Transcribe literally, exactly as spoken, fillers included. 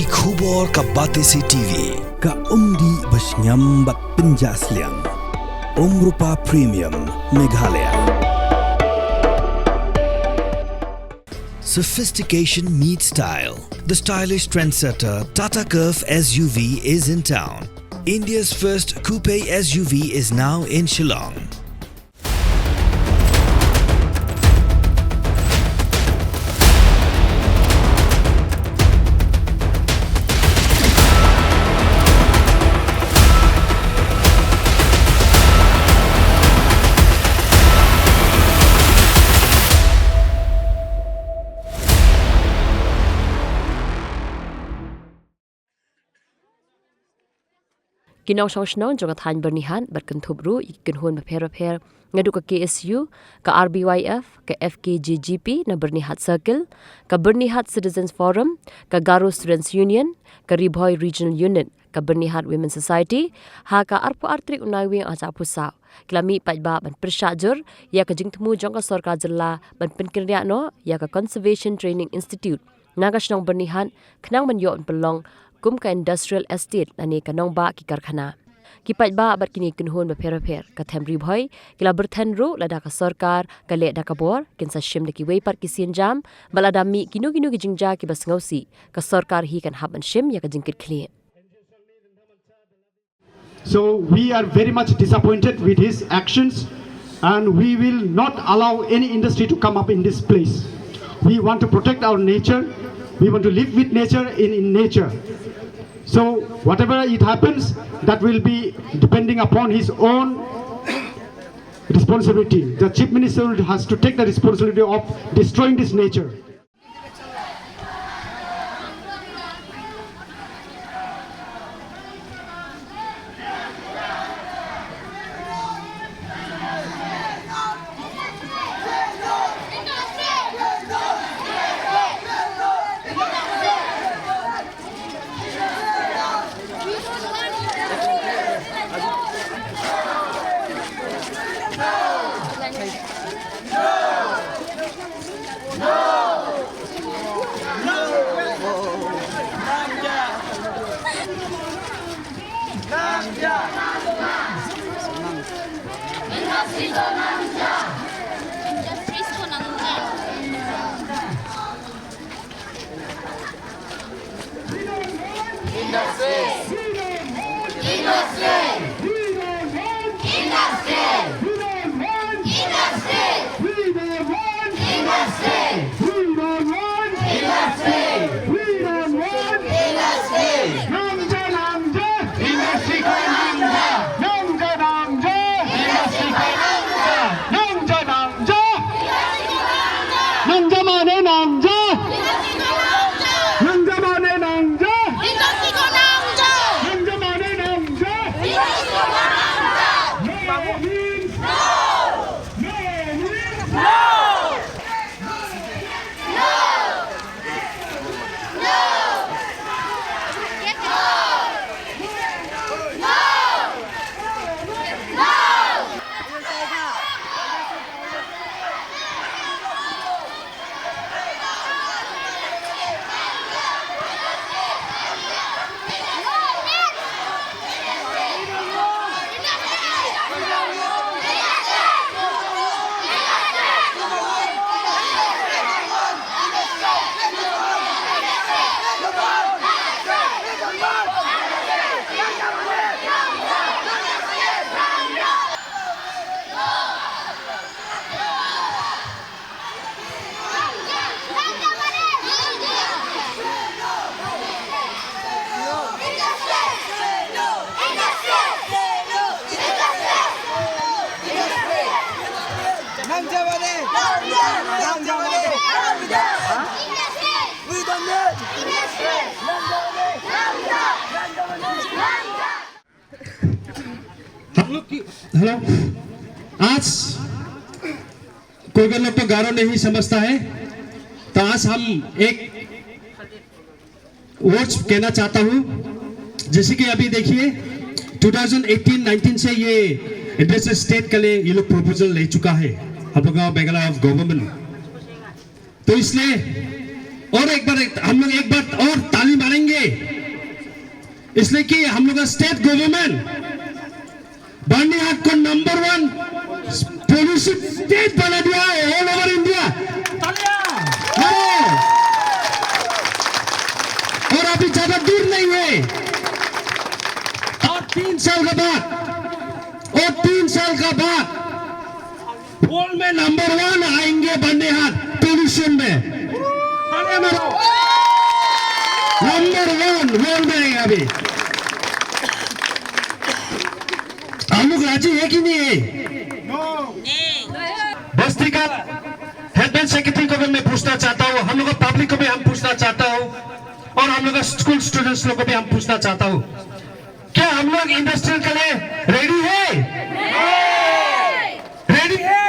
Khubor ka Batesi T V, ka umdih ba shngiam bad pynjah sliang. Umrupa Premium, Meghalaya. Sophistication meets style. The stylish trendsetter Tata Curvv S U V is in town. India's first coupe S U V is now in Shillong. Ki nongshong shnong jong ka thaiñ Byrnihat bad kynthup ruh ïa ki kynhun bapher bapher naduh ka K S U, ka R B Y F, ka F K J G P na Byrnihat Circle, ka Byrnihat Citizens Forum, ka Garo Students Union, ka Ri Bhoi Regional Unit, ka Byrnihat Women Society, ha ka arphew ar tarik u Naiwieng arhajar arphew saw. Ki la mih paidbah ban pyrshah jur ïa ka jingthmu jong ka sorkar jylla ban pynkynriah noh ïa ka Conservation Training Institute na ka shnong Byrnihat, khnang ban ïoh ban pynlong kum ka industrial estate lane ka nongbah ki karkhana. Ki paidbah bad kine ki kynhun bapher bapher ka them Ri Bhoi ki la byrthen ruh lada ka sorkar ka leh da ka bor, kin sa shim da kiwei pat ki sienjam, bad lada mih kino kino ki jingjia kiba sngewsih, ka sorkar hi kan hap ban shim ïa ka jingkitkhlieh. So we are very much disappointed with his actions, and we will not allow any industry to come up in this place. We want to protect our nature. We want to live with nature, in, in nature. So whatever it happens, that will be depending upon his own responsibility. The Chief Minister has to take the responsibility of destroying this nature. Nangja, nangja. Industry ko nangja. Nangja, nangja. Industry ko nangja. Nangja, nangja. Nangja mane nangja. Nangja mane nangja. Nangja mane nangja. No means no. No means no. हम लोग की, हेलो, आज कोई अगर लोग तो गारो नहीं समझता है, तो आज हम एक वर्ड्स कहना चाहता हूँ। जैसे कि अभी देखिए, ट्वेंटी एटीन नाइनटीन से ये इंडस्ट्रियल स्टेट के लिए ये लोग प्रपोजल ले चुका है हम लोग का मेघालय ऑफ गवर्नमेंट। तो इसलिए और एक बार, एक, हम लोग एक बार और ताली मारेंगे इसलिए कि हम लोग का स्टेट गवर्नमेंट बर्निहाट को नंबर वन पोल्यूशन स्टेट बना दिया है ऑल ओवर इंडिया। और अभी ज्यादा दूर नहीं है, और तीन साल के बाद, और तीन साल का बाद वर्ल्ड में नंबर वन आएंगे बर्निहाट पोल्यूशन में। नंबर वन वर्ल्ड में आएंगे अभी। हम लोग राजी है कि नहीं है? बस्ती का हेडमैन सेक्रेटरी को भी मैं पूछना चाहता हूँ, हम लोग का पब्लिक को भी हम पूछना चाहता हूँ, और हम लोग का स्कूल स्टूडेंट्स लोग को भी हम पूछना चाहता हूँ, क्या हम लोग इंडस्ट्रियल के लिए रेडी है? रेडी है?